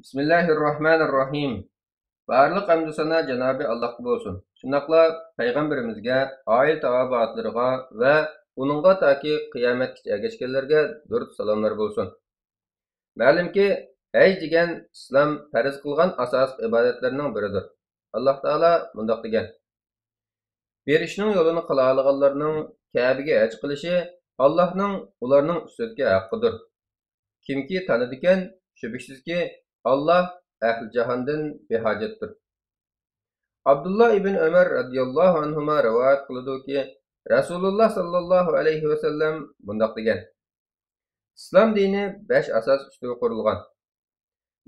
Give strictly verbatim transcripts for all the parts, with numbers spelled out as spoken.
بىسمىللاھىررەھمانىررەھىم. بارلىق ھەمدۇ سانا جانابى ئاللاھقا بولسۇن. شۇنداقلا پەيغەمبىرىمىزگە، ئائىلە تاۋابىئاتلىرىغا ۋە ئۇنىڭغا تاكى قىيامەتكىچە ئەگەشكەنلەرگە دۇرۇت سالاملار بولسۇن. مەلۇمكى، ھەج دېگەن ئىسلام پەرز قىلغان ئاساسلىق ئىبادەتلەرنىڭ بىرىدۇر. ئاللاھ تائالا مۇنداق دېگەن: بېرىشنىڭ يولىنى قىلالىغانلارنىڭ كەبىگە ھەج قىلىشى ئاللاھنىڭ ئۇلارنىڭ ئۈستىدىكى ھەققىدۇر. كىمكى تانىدىكەن، شۈبھىسىزكى، ئاللاھ ئەھلى جاھاندىن بىھاجەتتۇر. ئابدۇللا ئىبن ئۆمەر رەزىياللاھۇ ئەنھۇما رىۋايەت قىلىدۇكى، رەسۇلۇللاھ ساللاللاھۇ ئەلەيھى ۋەسەللەم مۇنداق دېگەن: ئىسلام دىنى بەش ئاساس ئۈستىگە قۇرۇلغان.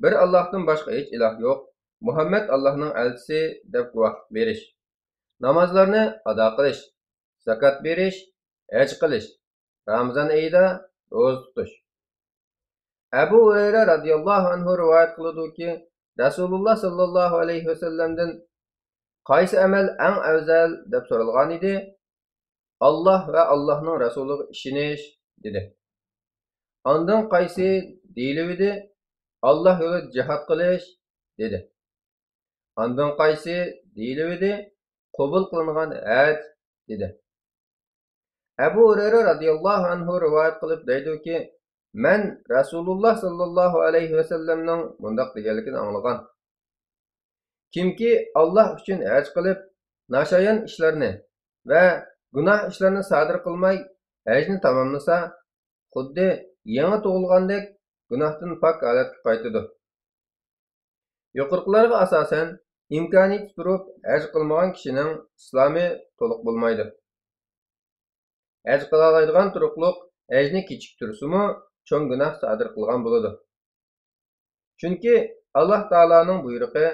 بىر ئاللاھتىن باشقا ھېچ ئىلاھ يوق، مۇھەممەد ئاللاھنىڭ ئەلچىسى دەپ گۇۋاھلىق بېرىش، نامازلارنى ئادا قىلىش، زاكات بېرىش، ھەج قىلىش، رامىزان ئېيىدا روزا تۇتۇش. ئەبۇ ھۇرەيرە رەزىياللاھۇ ئەنھۇ رىۋايەت قىلىدۇكى، رەسۇلۇللاھ ساللاللاھۇ ئەلەيھى ۋەسەللەمدىن قايسى ئەمەل ئەڭ ئەۋزەل دەپ سورالغانىدى، ئاللاھ ۋە ئاللاھنىڭ رەسۇلىغا ئىشىنىش دېدى. ئاندىن قايسى دېيىلىۋىدى، ئاللاھ يولىدا جىھاد قىلىش دېدى. ئاندىن قايسى دېيىلىۋىدى، قوبۇل قىلىنغان ھەج دېدى. ئەبۇ ھۇرەيرە رەزىياللاھۇ ئەنھۇ رىۋايەت قىلىپ دەيدۇكى، مەن رەسۇلۇللاھ ساللاللاھۇ ئەلەيھى ۋەسەللەمنىڭ مۇنداق دېگەنلىكىنى ئاڭلىغان: كىمكى ئاللاھ ئۈچۈن ھەج قىلىپ، ناشايان ئىشلارنى ۋە گۇناھ ئىشلارنى سادىر قىلماي ھەجنى تاماملىسا، خۇددى يېڭى تۇغۇلغاندەك گۇناھتىن پاك ھالەتكە قايتىدۇ. يۇقىرىقىلارغا ئاساسەن، ئىمكانىيىتى تۇرۇپ ھەج قىلمىغان كىشىنىڭ ئىسلامى تولۇق بولمايدۇ. ھەج قىلالايدىغان تۇرۇقلۇق ھەجنى كېچىكتۈرسىمۇ، چوڭ گۇناھ سادىر قىلغان بولىدۇ. چۈنكى ئاللاھ تائالانىڭ بۇيرۇقى،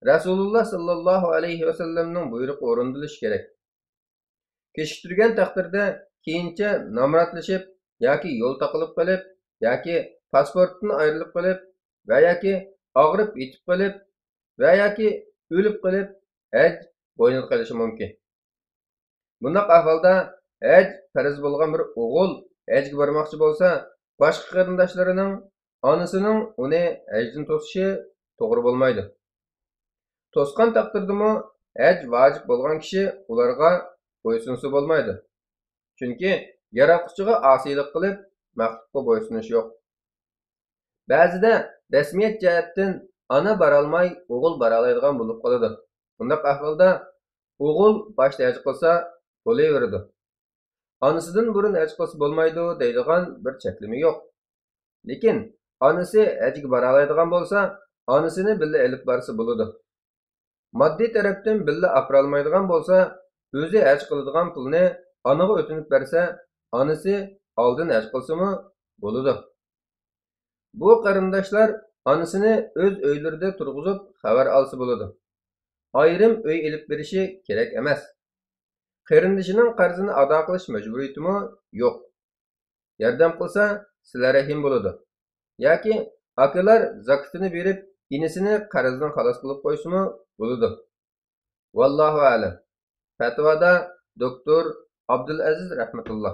رەسۇلۇللاھ ساللاللاھۇ ئەلەيھى ۋەسەللەمنىڭ بۇيرۇقى ئورۇندىلىشى كېرەك. كېچىكتۈرگەن تەقدىردە، كېيىنچە نامراتلىشىپ ياكى يول تاقىلىپ قېلىپ ياكى پاسپورتتىن ئايرىلىپ قېلىپ ۋە ياكى ئاغرىپ يېتىپ قېلىپ ۋە ياكى ئۆلۈپ قېلىپ، ھەج بوينىدا قېلىشى مۇمكىن. بۇنداق ئەھۋالدا، ھەج پەرز بولغان بىر ئوغۇل ھەجگە بارماقچى بولسا، باشقا قېرىنداشلىرىنىڭ، ئانىسىنىڭ ئۇنى ھەجدىن توسۇشى توغرا بولمايدۇ. توسقان تەقدىردىمۇ، ھەج ۋاجىپ بولغان كىشى ئۇلارغا بويسۇنسا بولمايدۇ. چۈنكى ياراتقۇچىغا ئاسىيلىق قىلىپ، مەخلۇققا بويسۇنۇش يوق. بەزىدە رەسمىيەت جەھەتتىن ئانا بارالماي، ئوغۇل بارالايدىغان بولۇپ قالىدۇ. بۇنداق ئەھۋالدا ئوغۇل باشتا ھەج قىلسا بولۇۋېرىدۇ. ئانىسىدىن بۇرۇن ھەج قىلسا بولمايدۇ دەيدىغان بىر چەكلىمە يوق. لېكىن ئانىسى ھەجگە بارالايدىغان بولسا، ئانىسىنى بىللە ئېلىپ بارسا بولىدۇ. ماددىي تەرەپتىن بىللە ئاپىرالمايدىغان بولسا، ئۆزى ھەج قىلىدىغان پۇلنى ئانىغا ئۆتۈنۈپ بەرسە، ئانىسى ئالدىن ھەج قىلسىمۇ بولىدۇ. بۇ قېرىنداشلار ئانىسىنى ئۆز ئۆيلىرىدە تۇرغۇزۇپ خەۋەر ئالسا بولىدۇ. ئايرىم ئۆي ئېلىپ بېرىشى كېرەك ئەمەس. قېرىندىشىنىڭ قەرزىنى ئادا قىلىش مەجبۇرىيىتىمۇ يوق. ياردەم قىلسا، سىلە رەھىم بولىدۇ. ياكى ئاكىلار زاكىتىنى بېرىپ، ئىنىسىنى قەرزدىن خالاس قىلىپ قويسىمۇ بولىدۇ. ۋاللاھۇ ئەلەم. پەتىۋادا دوكتور ئابدۇلئەزىز رەھمەتۇللا.